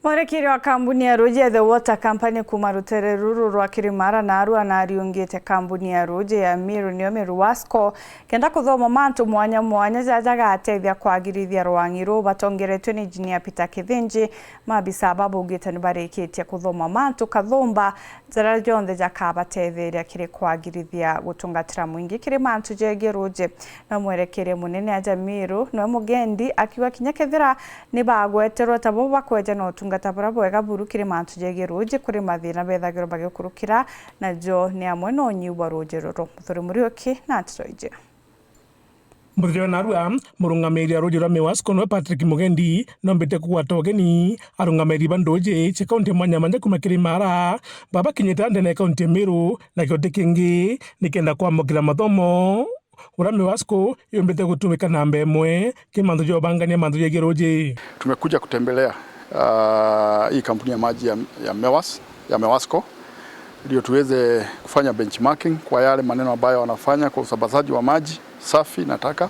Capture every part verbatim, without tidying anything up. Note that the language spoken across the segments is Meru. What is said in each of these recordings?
Mwerekeria wa kambuni ya ruuji ya The Water Company kuuma rutere ruru rwa Kirimara naarua nariungite kambuni ya ruuji ya Meru, niyo Meru Wasco, kenda kuthoma mantu mwanya mwanya jaja jagatethia kwagirithia rwang'i ruu. Batongeretue ni Engineer Peter Kithinji, maabisa aba baugite ni barikitie kuthoma mantu kathumba jaria jonthe jakabatetheria kiri kwagirithia gutungatira mwingi kiri mantu jegii ruuji. Na mwerekeria munene aja Meru, noe Mugendi, akiuga kinya kethira ni bagweterwe ta bo bakweja na utungata buria bwega buru kiri mantu jegii ruuji, kuri mathina bethagirwa bagikurukira, najo ni amwe na unyiu bwa ruuji ruru. Muthuri Muriuki na nteto iji. Muthenya wa narua, murungamiri wa ruuji rwa Meru Wasco noe Patrick Mugendi, nombite kugwata ugeni arungamiri ba nduuji cia kaunti ya mwanya mwanya kuuma Kirimara, babakinyite ndene ya kaunti ya Meru, na kio ti kingi, ni kenda kwamukira mathomo uria Meru Wasco yumbite gutumika namba imwe ki mantu ja ubangania mantu jegii ruuji. Tumekuja kutembelea, ah, hii kampuni ya maji ya, ya Mewas-, ya Meru Wasco, ndio tuweze kufanya benchmarking kwa yale maneno ambayo wanafanya kwa usambazaji wa maji safi na taka.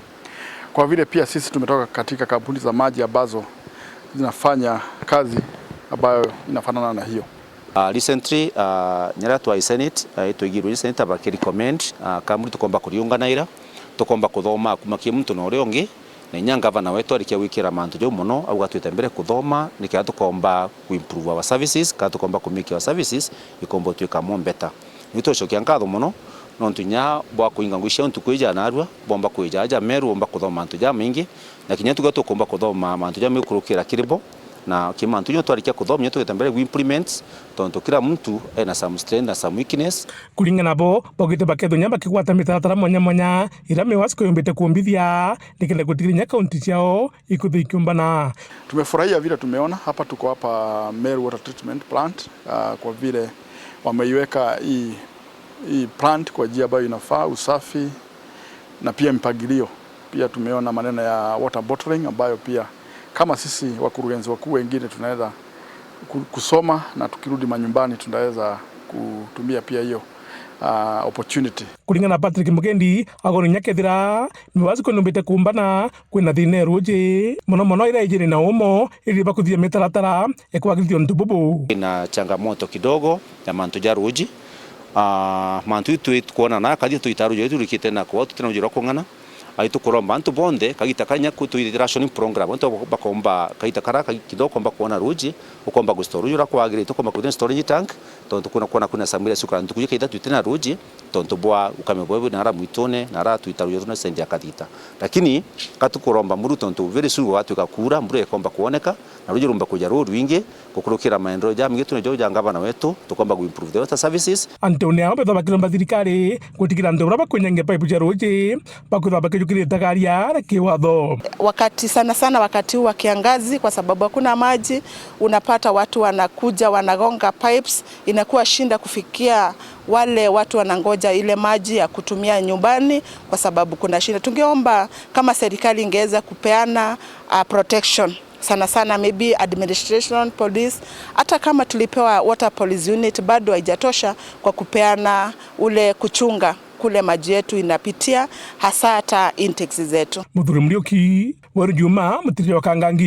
Kwa vile pia sisi tumetoka katika kampuni za maji ambazo zinafanya kazi ambayo inafanana na hiyo. Ah, recently, ah, nyara twa Senate, ah, itwigirwe ni Senate bakirecommend, ah, kambuni tukomba kuriunganaira, tukomba kuthoma kuma ki muntu na uria ungi, na inya ngavana wetu arikia gwikira mantu jau mono, auga twite mbere kuthoma, nikenda tukomba kuimprove our services, kana tukomba kumake our services ikomba utwika more better. Ni tucokia nkatho mono, nontu inya bwa kuinga ngugi cia ntuku ija narua, bomba kwija aja Meru, bomba kuthoma mantu jamaingi, na kinya tuga tukumba kuthoma mantu jamwe kurukira kiri bo, na ki mantu jo twarikia kuthoma, nyo tugita mbere gu implement, tontu kila muntu ena some strength na some weakness. Kuringana nabo, baugite bakethwa nya bakigwata mitaratara mwanya mwanya, ira Meru Wasco yumbite kumbithia, nikenda gutigiria nya kaunti ciao ikuthi ikiumbana. Tumefurahia vile tumeona hapa, tuko hapa Meru Water Treatment Plant, ah, kwa vile wameiweka hii, hii plant kwa njia ambayo inafaa, usafi, na pia mpangilio. Pia tumeona maneno ya water bottling ambayo pia kama sisi wakurugenzi wakuu wengine tunaweza ku-, kusoma na tukirudi manyumbani tunaweza kutumia pia hiyo, ah, opportunity. Kuringana na Patrick Mugendi, agoro inya kethira Meru Wasco numbite kumbana kwina thina ya ruuji, mono mono ira ijiri na umo, iri bakuthithia mitaratara ya kwagirithia untu bubu. Ina changamoto kidogo ya mantu ja ruuji. Ah, mantu itu twona na kathia tuita ruuji itu rikite na kwa tutina ruuji rwa kung'ana. Ai tukuromba antu bonthe, kagita kanya ku twithite rationing program, antu bakomba kagita kara ka-, kidogo komba kuona ruuji, ukomba gustore ruuji uria kwagirite, ukomba kwithira storage tank, tontu kuna, kuna, kuna samira sukara ntuku jikaita twitena ruuji, tontu bwa ukame bwebu nara mwitune, nara twita ruuji runa sendi ya kathita. Lakini katukuromba mburu tontu very soon gwatwika kuura, mburu ikomba kuoneka, na ruuji rumba kuja ruu rwingi, gukurukira maendeleo ja migitu na jo ja ngavana wetu, tukomba gu improve the water services. Antu ni ao bethwa bakiromba thirikari gutigira antu baria bakunyangia pipe cia ruuji bakwithwa bakijukirite garia kiwatho. Wakati, sana sana wakati huu wa kiangazi, kwa sababu hakuna maji, unapata watu wanakuja wanagonga pipes, inakuwa shinda kufikia wale watu wanangoja ile maji ya kutumia nyumbani, kwa sababu kuna shida. Tungeomba kama serikali ingeweza kupeana, uh, protection sana sana, maybe administration, police. Hata kama tulipewa water police unit, bado haijatosha kwa kupeana ule kuchunga kule maji yetu inapitia, hasa hata intakes zetu. Muthuri Muriuki, Weru Juma, Mutiri wa Kangangi.